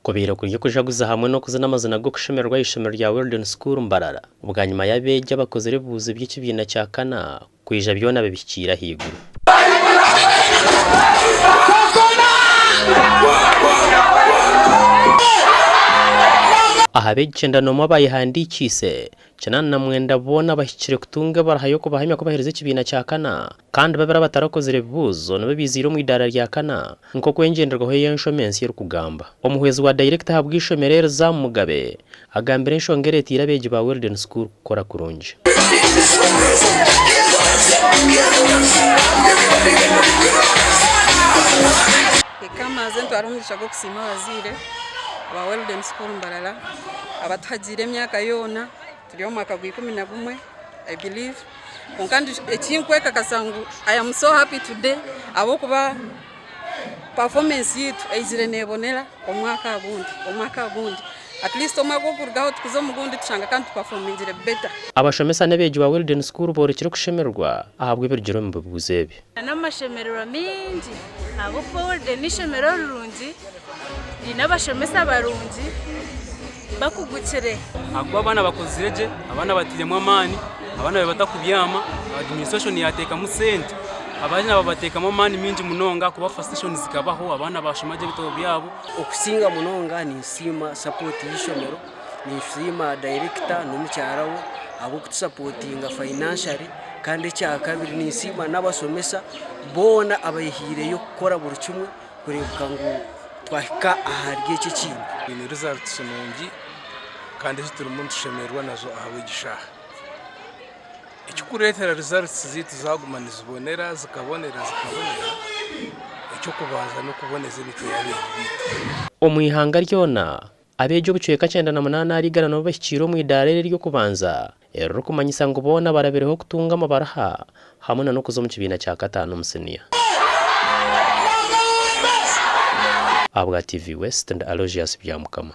Kubaire kuri okujaguza hamwe n'okuzina amazina g'okushemererwa aha ishomero rya Weldon School Mbarara bwanyima y'abeegi abakozire ebibuuzo by'ekibiina kya kana kwija byona bibihikiire ahaiguru. Aha beegi 91 abayehandiikiise, 89 boona bahikire kutunga ebaraha y'okubahamya ku baherize ekibiina kya kana kandi babiri abatarakozire bibuuzo nibo baiziire omu idaara rya kana nk'oku engyenderwaho ey'enshoma ensya erikugamba. Omuhwezi wa dayirekita ahabw'eishomero eri Zam Mugabe agambire enshonga ereeteire abeegi ba Weldon School kukora kurungi. Eka maaze ntware omugisha gw'okusiima abazaire aba Weldon School Mbarara abatuhagiire emyaka yoona turi omu mwaka gwa 11 I believe kwonka ekinkwekakasa ngu I am so happy today ahabw'okuba performance yaitu eizire neebonera omwaka aha gundi, omwaka aha gundi. At least omwaka ogukurugaho tukuza omu gundi tushanga kandi tupafomingire better. Abashomesa n'abeegi ba Weldon School boorekire okushemererwa ahabw'ebirugire omu bibuuzo ebi. N'amashemererwa maingi ahabw'okuba Weldon n'eishomero rirungi riine abashomesa barungi bakugukire. Ahakuba abaana bakozire gye, abaana batairemu amaani, abaana babaire batakubyama, administration yateekamu sente, abaana babateekamu amaani maingi munonga ahakuba facilitation zikabaho, abaana bashoma gye ebitabo byabo. Okusinga munonga ninsiima sapooti y'eishomero, ninsiima dayirekita n'omukyara we ahabw'okutusapotinga fayinansare kandi ekyakabiri ninsiima n'abashomesa boona abeehaireyo kukora buri kimwe kureebeka ngu twahika ahari eki ekindi. Twine results nungi kandi ezi turimu nitushemererwa nazo ahabw'egi shaaha. Ekirikureetera results zaitu zaguma nizibonera zikabonera zikabonera, eky'okubanza n'okuboneza emicwe y'abeegi baitu. Omu ihanga ryona, abeegi obucweka 98 ahari igana nibo bahikiire omu idaara eri ery'okubanza, eririkumanyisa ngu boona barabireho kutunga amabaruha hamwe na n'okuza omu kibiina kya kataano omu siniya. Ahabwa TV West ndi Aloysius Byamukama.